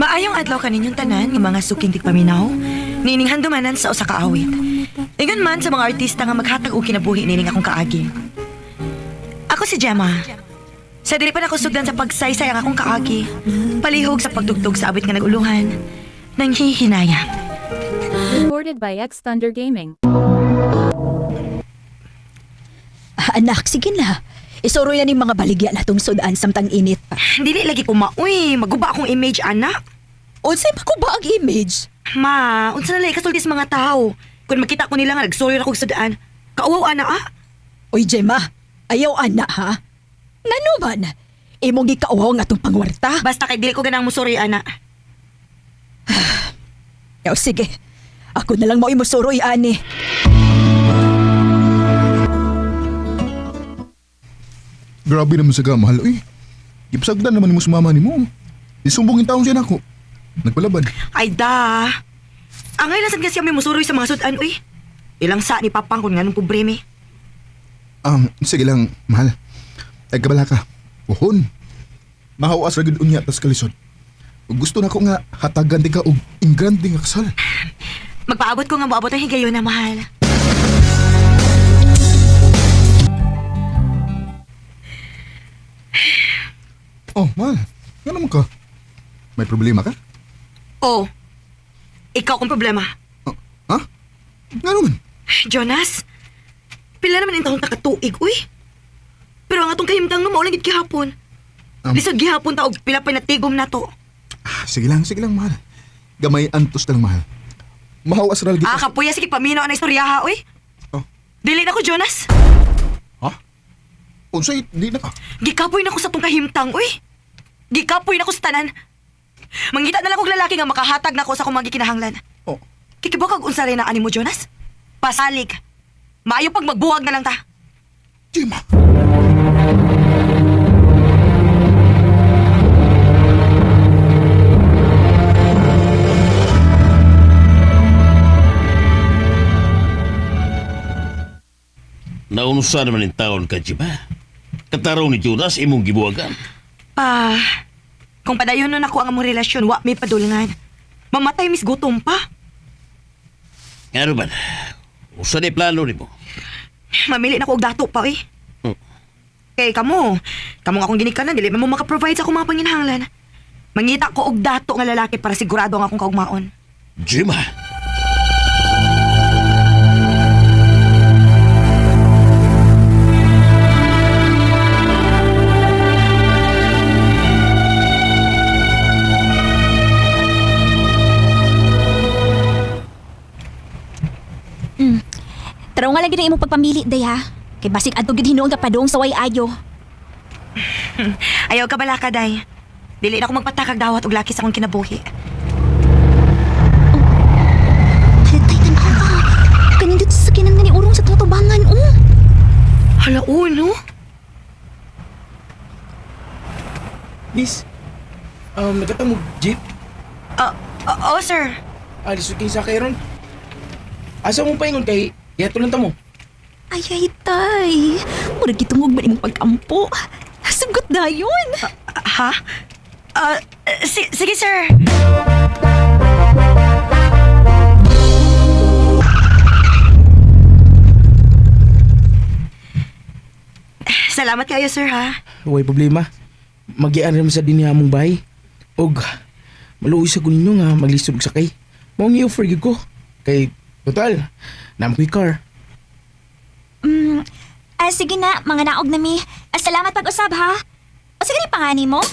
Maayong adlaw kaninyong tanan nga mga suking tigpaminaw, nining handumanan sa usa ka awit. Ingon man sa mga artista nga maghatag og kinabuhi nining akong kaagi. Ako si Gemma. Sa dili pa nako sugdan sa pagsaysay ang akong kaagi, palihog sa pagtugtog sa awit nga naguluhan, nanghihinaya. Recorded by X Thunder Gaming. Ah, anak, sige na. Isuroy na ning mga baligya na tong sudan samtang init pa. Dili lagi ko maoy, maguba akong image anak. Unsay pa ko ba ang image? Ma, unsa na lay kasulti sa mga tao? Kung makita ko nila nga nagsuroy ra kog sudaan, kauwaw ana ah. Uy, Gemma, ayaw ana ha? Ngano man? Imong gikauhaw nga atong pangwarta? Basta kay dili ko ganang musuroy ana. Yaw, sige. Ako na lang mao'y musuroy, ani. Grabe naman sa mahal, uy. Gipsagdan naman mo sa mama ni mo. Isumbong yung taong siya nako. Nagpalaban. Ay da. Angay lang sad kasi kami musuroy sa mga sudan uy. Ilang sa ni papang kung nganong pobre mi. Sige lang, mahal. Ay kabala ka. Uhon. Mahawas ra gud unya tas kalisod. Ug gusto na ko nga hatagan di ka og ingrande nga kasal. Magpaabot ko nga moabot ang higayon na mahal. Oh, mahal. Nga naman ka? May problema ka? Oh. Ikaw kong problema. Oh, ha? Nga naman? Jonas, pila naman ang taong takatuig, uy. Pero ang atong kahimtang no, maulang gid gihapon. Lisod gihapon ta og pila pa natigom na to. Ah, sige lang, mahal. Gamay antos lang, mahal. Mahawas ra Ah, kapuya sige paminaw ang istorya ha, uy. Oh. Dili na ko, Jonas. Ha? Unsay di na ka? Gikapoy na ko sa tong kahimtang, uy. Gikapoy na ko sa tanan. Mangita na lang kog lalaki nga makahatag na ko sa akong mga gikinahanglan. Oh, Kikibok og unsa rin na ani mo, Jonas? Pasalig. Maayo pag magbuwag na lang ta. Gemma. Naunusa naman yung taon ka, Jiba. Kataraw ni Jonas, imong gibuwagan. Pa, kung padayon nun ako ang among relasyon, wa may padulngan. Mamatay mis gutom pa. Ano ba? Usa ni plano nimo. Mamili na ko og dato pa, eh. Hmm. Kay kamo, kamo nga akong ginikanan, dili man mo makaprovide sa akong mga panginahanglan. Mangita ko og dato nga lalaki para sigurado ang akong kaugmaon. Jima! Taraw nga lang gid ang imong pagpamili day ha. Kay basig adto gid hinuon ka padung sa way ayo. Ayaw ka balaka, day. Dili na ako magpatakag dawat og laki sa akong kinabuhi. Halatay tan-aw ka. Kanindot sa sakyanan nga ni Urong sa tutubangan oh. Hala, uno? Miss, nagkatang mo jeep? Ah, ah, oh, sir. Alis king sa ron. Asa mo paingon kay yato lang ta mo. Ay ay tay. Murag gitungog man imong pagkampo. Sugot dayon. Ah, ha? Ah, sige, sir. Salamat kayo, sir, ha? Way problema. Magian ra man sa dinhi among bahay. Og maluoy sa kuninyo nga maglisod og sakay. Mao ngi offer gyud ko. Kay total, naam ko'y car. Ah, sige na, mga naog na mi. Ah, salamat pag-usab ha. O sige ni pangani mo?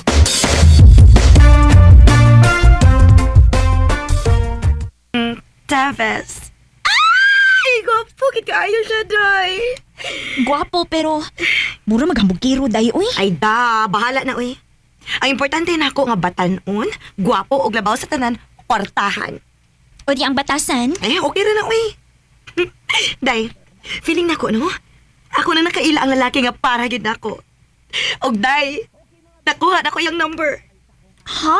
Tavis. Ay, gwapo. Kikayo siya, day. Gwapo pero mura maghambog-kiro day uy. Ay, da. Bahala na, uy. Ang importante na ako nga batanon, gwapo og labaw sa tanan, kwartahan. O di ang batasan. Eh, okay ra na, uy. Day, feeling nako, no? Ako na nakaila ang lalaki nga para gid nako. Og day, nakuha na ko yung number. Ha?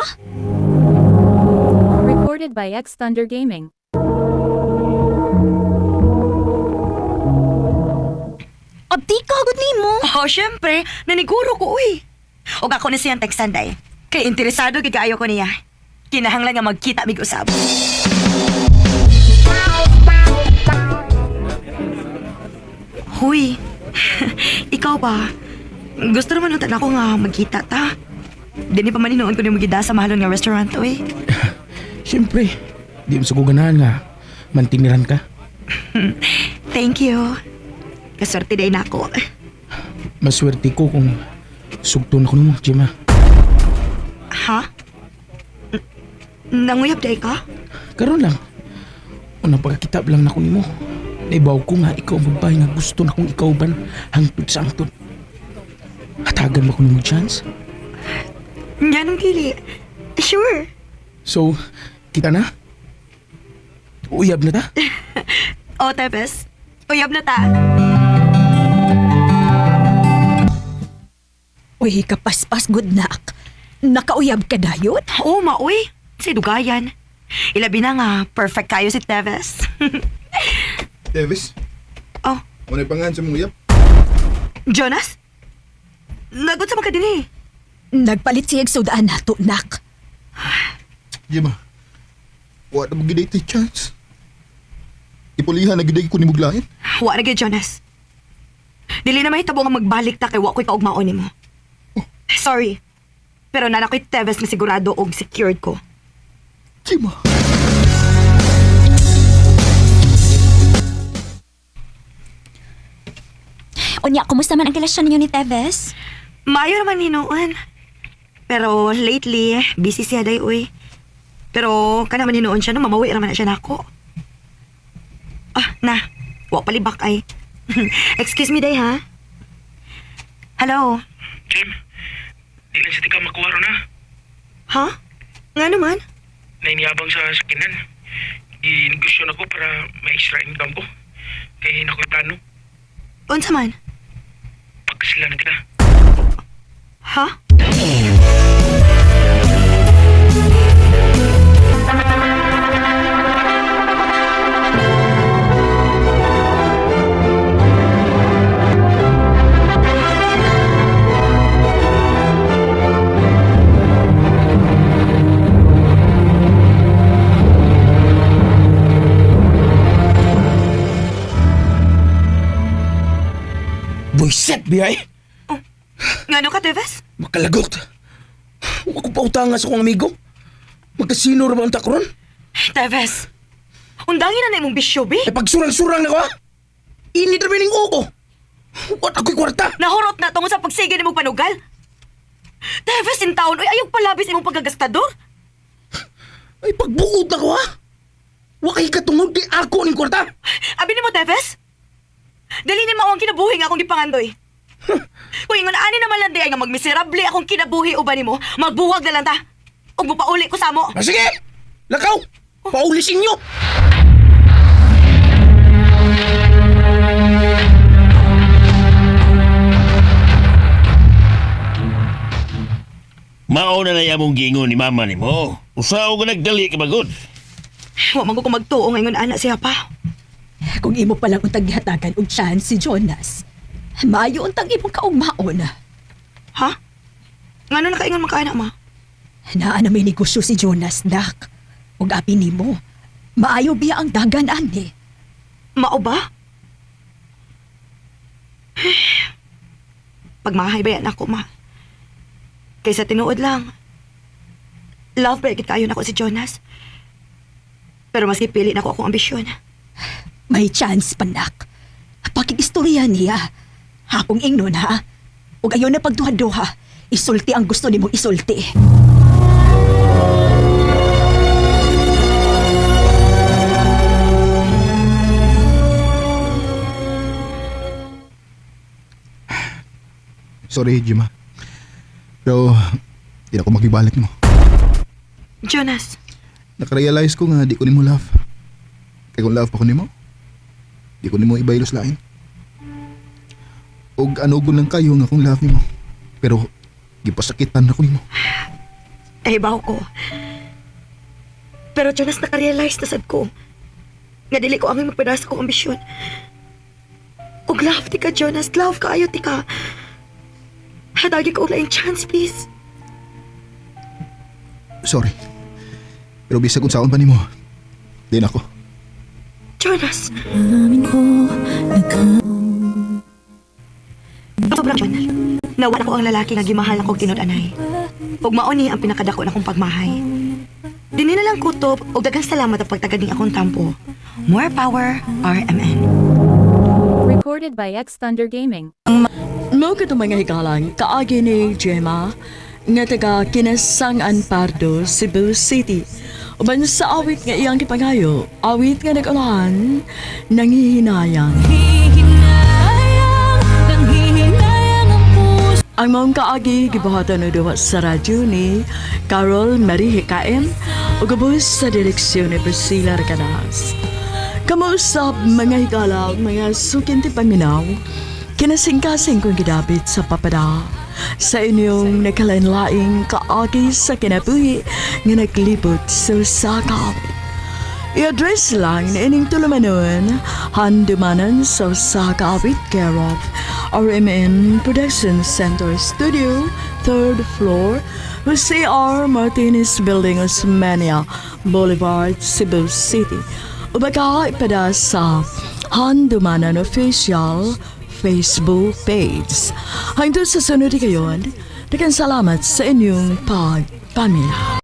Recorded by X Thunder Gaming. Abdi ka gud nimo. Oh, syempre, naniguro ko, uy. Og ako na siyang tekstan, day. Kay interesado gid kaayo ko niya. Kinahanglan nga magkita mig usab. Huy, ikaw ba? Gusto naman unta nako nga magkita ta. Dini pa man hinuon ko nimo gida sa mahalon nga restaurant, oy. Siyempre, di mo sa ganahan nga mantiniran ka. Thank you. Kaswerte day nako. Maswerte ko kung sugton ako nimo, Gemma. Ha? Nanguyab day ka? Karon lang. Unang pagkakita lang nako nimo. Naibaw ko nga ikaw ang babae nga gusto na kong ikaw ban hangtod sa hangtod. Hatagan mo ko nimo chance. Ganong dili. Sure. So, kita na? Uyab na ta? O, Tepes. Uyab na ta. Uy, kapaspas, good nak. Nakauyab ka dayon? Oo, maoy. Sa dugayan. Ilabi na nga, perfect kayo si Teves. Davis, Oh, wala pangan sa mong uyab. Jonas? Nagot sa mga din eh. Nagpalit siya sudaan nato, nak. Gemma, wa na magiday tay chance. Ipulihan na giday ko ni Muglain. Wa na gyud, Jonas. Dili na mahitabo nga magbalik ta kay wa ko'y kaugmaon nimo. Sorry. Pero nana ko'y Teves nga sigurado og secured ko. Gemma. Unya, kumusta man ang relasyon ninyo ni Teves? Maayo naman hinuon. Pero lately, busy siya day uy. Pero kana man hinuon siya no, mamawi raman na siya nako. Ah, na. Wa palibak ay. Excuse me day ha. Hello. Jim, di lang sa tika makuha ron ha. Ha? Nga naman? Nainiyabang sa sakinan. I-negosyo na ko para may extra income ko. Kaya na ko'y plano. Unsa man? Pagkasila na kita. Ha? Buiset, biyay! Ngano ka, Teves? Makalagot! Huwag ko pautanga sa kong amigo. Magkasino ra ba ang takron? Teves! Undangin na na imong bisyo, bi. Eh pagsurang-surang na ko ha! Init ra ba ning uko? What ako'y kwarta? Nahurot na tungod sa pagsige nimong panugal. Teves, in taon, oy, ayaw palabis imong pagkagastador. Ay pagbuot na ko ha! Wa kay katungod kay ako ning kwarta! Abi nimo, Teves? Dali ni mao ang kinabuhi nga akong gipangandoy. Kung ingon ani naman lang di ay nga magmiserable akong kinabuhi uban nimo, magbuwag na lang ta. Ug mupauli ko sa mo. Ah, sige! Lakaw! Paulisin nyo! Mao na na among giingon ni mama nimo. Usaw ka nagdali ka bagod. Wa man ko magtuo nga ingon ana siya pa. Kung imo palang untag gihatagan og chance si Jonas, maayo untang imong kaugmaon. Ha? Ngano nakaingon man ka ana ma? Naa na may negosyo si Jonas, nak. Ug abi nimo, maayo biya ang dagan ani. Mao ba? Pagmahay ba yan ako, ma? Kaysa tinuod lang. Love ba kayo nako si Jonas? Pero mas gipili nako akong ambisyon. May chance pa, nak. Pakigistorya niya. Hakong ingnon, ha? Ug ayaw na pagduha-duha. Isulti ang gusto nimong isulti. Sorry, Gemma. Pero, di na ako makibalik mo. Jonas, Nakarealize ko nga di ko nimo love. Kay kung love pa ko nimo, di ko nimo ibaylos lain. Og anugon lang kayo nga kung love nimo. Pero gipasakitan ako nimo. eh baw ko. Pero Jonas, nakarealize na sad ko. Nga dili ko ang magpadala sa akong ambisyon. Og love ti ka, Jonas. Love ka, ayo ti ka. Hatagi ko og laing chance, please. Sorry. Pero bisag unsaon pa nimo, di na ako. Jonas! Sobrang John. Nawala ko ang lalaki nga gimahal ako tinud-anay. Ug mao ni ang pinakadako na akong pagmahay. Dinhi na lang kutob og daghang salamat ang pagtagad ning akong tampo. More power, RMN. Recorded by X Thunder Gaming. Mao kato mga higalang kaagi ni Gemma nga taga Kinasangan Pardo, Cebu City. Uban sa awit nga iyang gipangayo, awit nga nag-ulahan, nanghihinayang. Ang maong kaagi gibuhatan og duwa sa radyo ni Carol Marie Hikaem ug ubos sa direksyon ni Priscilla Recanas. Kamuusap mga higala ug mga sukinti paminaw, kinasingkasing kong gidapit sa papada sa inyong nakalain-laing kaagi sa kinabuhi nga naglibot sa usa ka awit. I-address lang ni ining tulumanon, handumanan sa usa ka awit care of RMN Production Center Studio, 3rd floor, Jose R. Martinez Building, Osmania Boulevard, Cebu City. Ubaka ipada sa Handumanan Official Facebook page. Hangtod sa sunod kayon, daghang salamat sa inyong pagpamilya.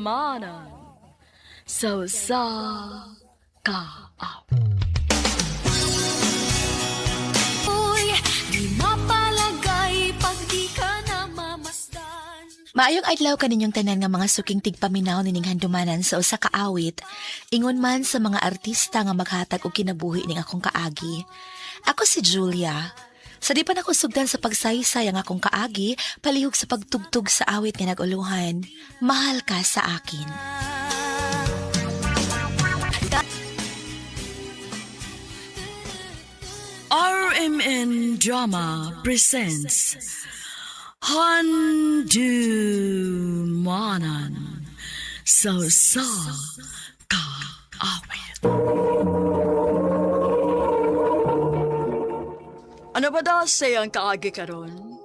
Handumanan sa usa ka awit. Maayong adlaw kaninyong tanan nga mga suking tigpaminaw nining handumanan sa usa ka awit, ingon man sa mga artista nga maghatag og kinabuhi ning akong kaagi. Ako si Julia. Sa di pa nako sugdan sa pagsaysay ang akong kaagi, palihog sa pagtugtog sa awit nga nag-uluhan. Mahal ka sa akin. RMN Drama presents Handumanan sa usa ka awit. Ano ba daw sayang kaagi karon?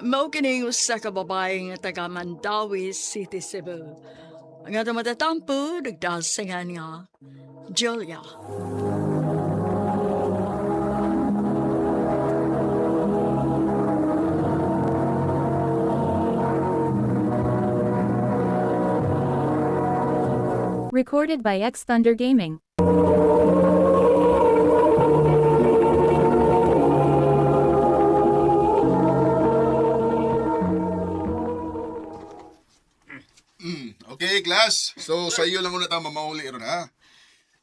Mao kining usa ka babae nga taga Mandawi City, Cebu. Nga tumatatampo, nagdasingan nga Julia. Recorded by X Thunder Gaming. Okay, class. So, sa iyo lang una ta mamauli ron, ha?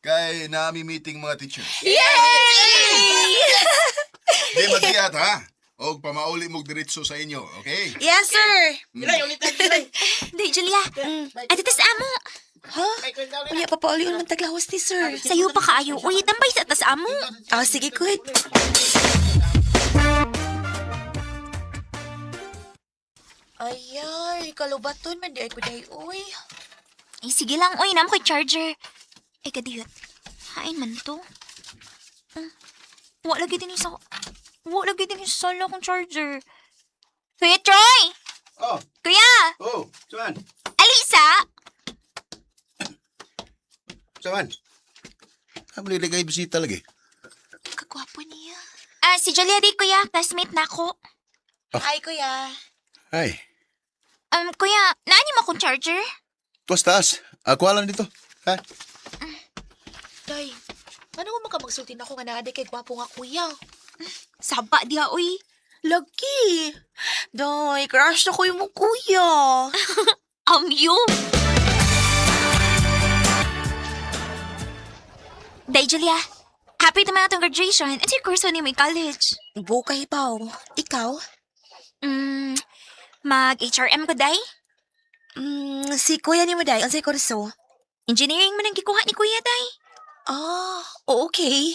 Kay naami meeting mga teachers. Yay! Di magiyat, ha? Og pamauli mo diretso sa inyo, okay? Yes, sir! Di, Julia. Ate, tas amo. Ha? Unya, papauli man taglahos ni sir. Sayo pa kaayo. Uy, tambay sa tas amo. Ah, sige, good. Ayay, kalubaton man di ay kuday, uy. Ay, sige lang. Uy, namo ko'y charger. Ay, kadiyot. Hain man to. Wa lagi din sa... Wa lagi din sa sala kong charger. Kuya Troy! Oh, Kuya! oh, saman. Alisa! Saman. Ang kay bisita lagi. Kagwapo niya. Ah, si Julia di, kuya. Classmate na ako. Hi, kuya. Ay, Kuya, naani mo akong charger? tuwas taas. Ako lang dito. Ha? Day, ano mo makamagsultin ako nga naa kay gwapo nga kuya? Saba diha, uy. Lagi. Day, crush na ko yung mong kuya. You? Day, Julia. Happy naman atong graduation. Ano yung kurso ni may college? Bukay pa, oh. Ikaw? Mag-HRM ko, Day. Si kuya ni mo, Day. Unsay kurso? Engineering man ang gikuha ni Kuya, Day. Ah, okay.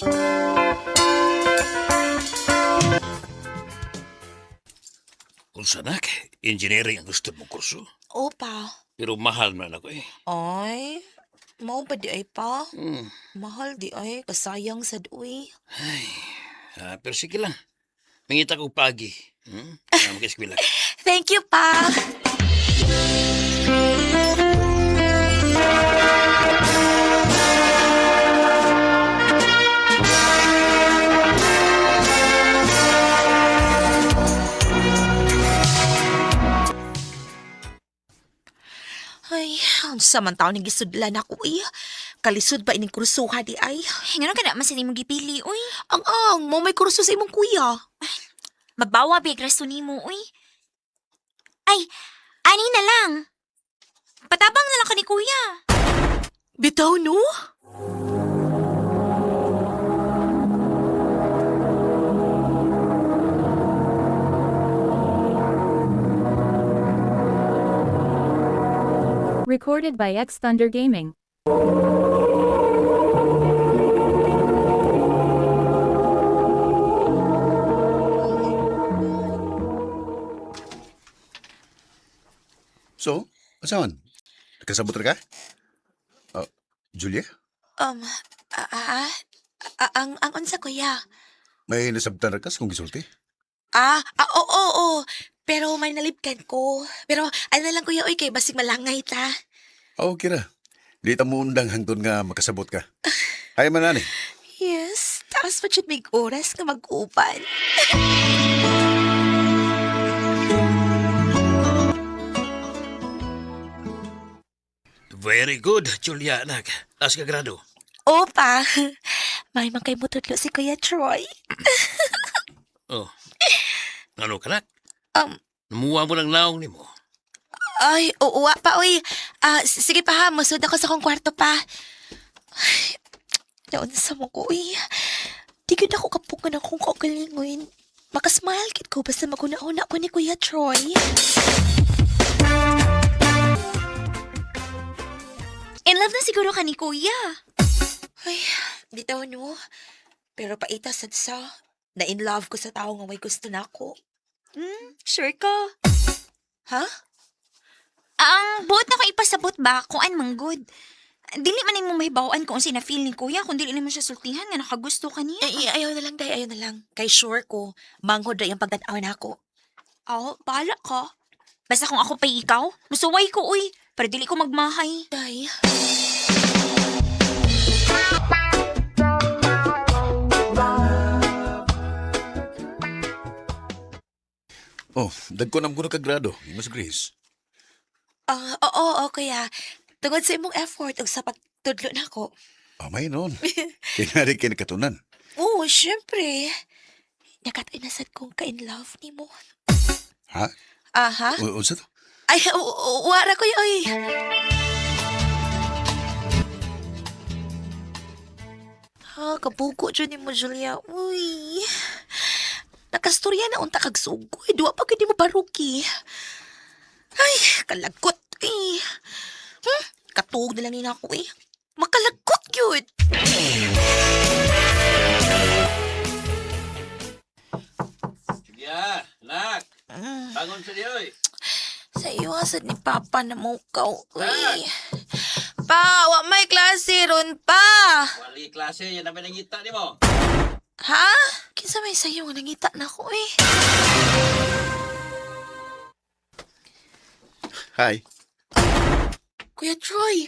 Unsa nak, engineering ang gusto mong kurso. Opa. Pero mahal man ako eh. Ay, mao ba di ay pa? Mahal di ay, kasayang sad uy. Ah, pero sige lang. Mangita kog pagi. Mag-eskwela. Thank you, pa. Ay, unsa man taon ning gisudlan ako eh. Kalisod ba ining kursuha di ay? Ngano ka na man sa imong gipili, uy. Ang mo may kurso sa imong kuya. Mabawa big rason nimo, uy. Ay, ani na lang. Patabang na lang ka ni kuya. Bitaw no? Recorded by X Thunder Gaming. So, asawan? Nakasabot ra ka? Ah, Julia, Ah, ang unsa kuya? may nasabtan ra ka sa kong gisulti? Oo, oo, oo. Pero may nalibkan ko. Pero ano na lang kuya, oy, kay basig malangay ta. Ah, okay ra. Di ta mo undang hangtod nga makasabot ka. Hay man ani. Yes, taas pa jud may oras nga mag-uban. Very good, Julia, anak. Taas ka grado. Opa, may man kay mutudlo si Kuya Troy. Oh. Ano ka, anak? Namuha mo ng naong nimo. Ay, oo, wa pa, oy. Sige pa ha, musod ako sa kong kwarto pa. Ay, naunsa mo ko, oy. Di gud ako kapugan akong kaugalingon. Makasmile kit ko basta maguna-una ko ni Kuya Troy. In love na siguro ka ni kuya. Ay, bitaw no. Pero paita sad sa na in love ko sa tao nga may gusto na ako. Sure ka. Ha? Ang buot na ko ipasabot ba kung an manggod. Dili man nimo mahibaw-an kung unsa na feel ni kuya kung dili nimo siya sultihan nga nakagusto ka niya. Ay, ayaw na lang, day, ayaw na lang. Kay sure ko, manghod ra yung pagtan-aw na ako. Oh, bahala ka. Basta kung ako pa'y ikaw, musuway ko uy. Pero dili ko magmahay. Day. Oh, dagko nam ko ka grado, Mas Grace. Oo, oo, kuya. Tungod sa imong effort ug sa pagtudlo na ako. Ah, may noon. Kinari kay nakatunan. Oo, syempre. Nakatay na sad kong ka-in love ni mo. Ha? Aha. Unsa to? Ay, wara kuya, oy. Ha, kabuko dyan ni mo, Julia. Uy. Nakastorya na unta kag sugoy. Duwa pa gid mo baruki. Ay, kalagot eh. Katuog na lang ni ako eh. Makalagot yun. Julia, anak. Bangon sa diyoy. Sa iyo asad ni Papa na mukaw. Uy. Pa, wa may klase ron pa. Wali klase, yan ang nangita nimo. Ha? Kinsa may sayo nga nangita na ko eh. Hi. Kuya Troy,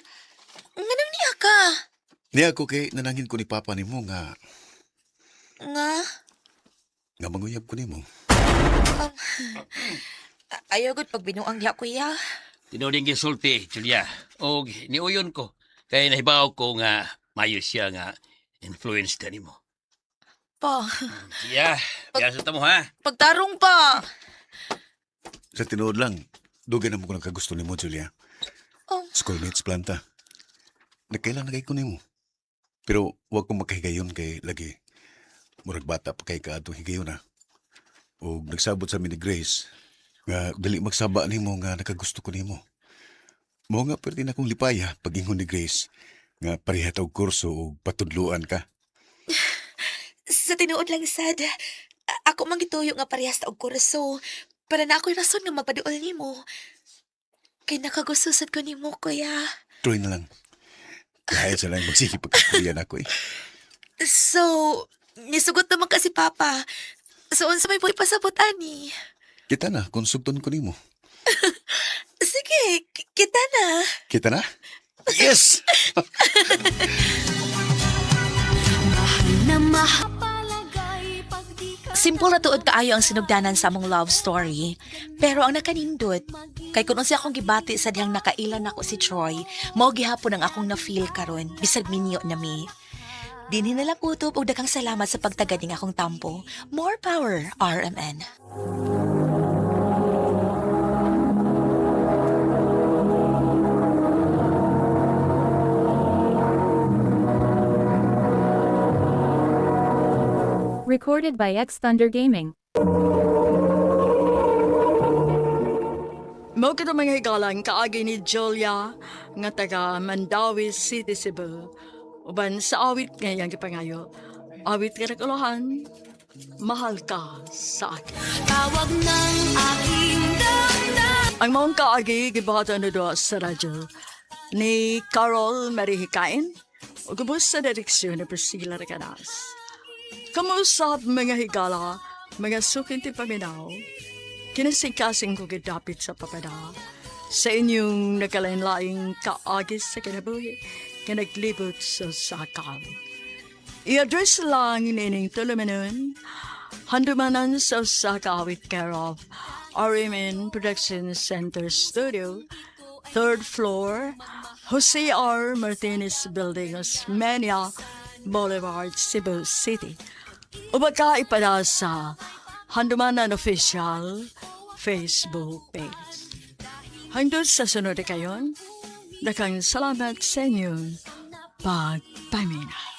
nganong niya ka? Niya ako kay nanangin ko ni Papa nimo nga Nga? nga manguyab ko nimo. Ayaw gud pag binuang diha kuya. Tinuring gisulti, Julia. Og niuyon ko. Kay nahibaw ko nga mayo siya nga influence ka nimo. Pa, Julia, biyasa ta mo ha. pagtarong pa. Sa tinuod lang, dugay na mo ko nagkagusto nimo, Julia. Oh. Schoolmates planta. Nagkailan na kay ko nimo. Pero wag ko makahigayon kay lagi. Murag bata pa kay kaadtong higayon ha. Og nagsabot sa mi ni Grace nga dili magsaba nimo nga nakagusto ko nimo. Mao nga perti na akong lipaya pag-ingon ni Grace nga pareha ta og kurso og patudluan ka. Sa tinuod lang sad, ako man gituyo nga parehas ta og kurso. Para na ako'y rason nga magpaduol nimo. Kay nakagusto sad ko nimo kuya. Tuloy na lang. Kahit sa lang magsige pagkakuriyan ako eh. So, nisugot naman kasi Papa. So, unsa may buhi pasabot ani? Kita na, kung sugton ko nimo. Sige, kita na. Kita na? Yes! Simple na tuod kaayo ang sinugdanan sa among love story. Pero ang nakanindot, kay kung unsa akong gibati sa dihang nakailan nako si Troy, mao gihapon ang akong na-feel karon bisag minyo na mi. Dinhi na lang utob og daghang salamat sa pagtagad ning akong tampo. More power, RMN. Recorded by X Thunder Gaming. Mao kito mga higalang kaagi ni Julia nga taga Mandawi City, Cebu. Uban sa awit nga iyang gipangayo. Awit nga naguluhan, mahal ka sa akin. Tawag ng aking damdamin. Ang maong kaagi gibuhatan na doon sa radyo ni Carol Marihikain ug ubos sa direksyon ni Priscilla Recanas. Kamusap mga higala, mga sukinti paminaw, kinasikasing ko gidapit sa papada sa inyong nagkalain-laing kaagis sa kinabuhi nga naglibot sa sakal. I-address lang nining tulumanon, handumanan sa Osaka with care of RMN Production Center Studio, third floor, Jose R. Martinez Building, Osmeña Boulevard, Cebu City. Ubaka ipada sa Handumanan Official Facebook page. Hanggang sa sunod kayon, dakang salamat sa inyong pagpamina.